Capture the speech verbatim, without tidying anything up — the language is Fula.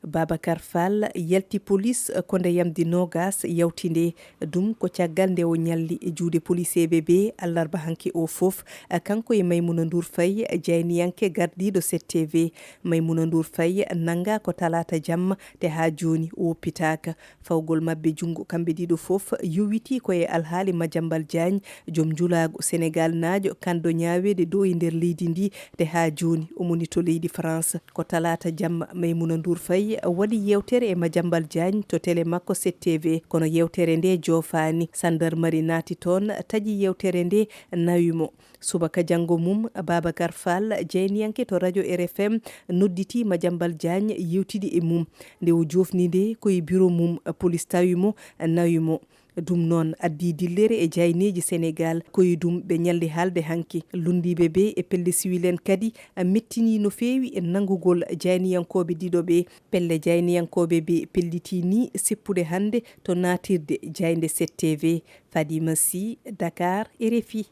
Babacar Fall yalti polis ko nde yamdi noogas yawti nde. Ɗum ko caggal nde o ñalli e juuɗe poliseeɓe ɓe, àllarba hanki o fof, kanko e Maimouna Ndour Faye, jayniyanke gardiiɗo sept T V. Maimouna Ndour Faye nanngaa ko talaata jamma, te haa jooni o woppitaaka. Fawgol maɓɓe junngo kamɓe ɗiɗo fof yowitii ko e alhaali Madiambal Diagne, joom njulaagu Senegaalnaajo kanɗo ñaaweede ɗo e nder leydi ndi, te haa jooni omo woni to leydi France. Ko talaata jamma Maimouna Ndour Faye waɗi yeewtere e Madiambal Diagne to tele makko sept T V, kono yeewtere nde joofaani. Sandarmari naati toon, taƴi yeewtere nde, nawi mo. Subaka janngo mum, Babacar Fall, jayniyanke to radio R F M, nodditii Madiambal Diagne yewtidi e mum. Nde o joofni nde ko e biro mum, polis tawi mo, nawi mo. Ɗum noon addi dillere e jayneeji Senegaal, ko e ɗum ɓe ñalli haalde hanki. Lunndiiɓe ɓe e pelle siwil en kadi mettinii no feewi e nanngugol jayniyankooɓe ɗiɗo ɓe. Pelle jayniyankooɓe ɓe pellitii ni seppude hannde to naatirde jaaynde sept T V. Fadima Sy, Dakar, R F I.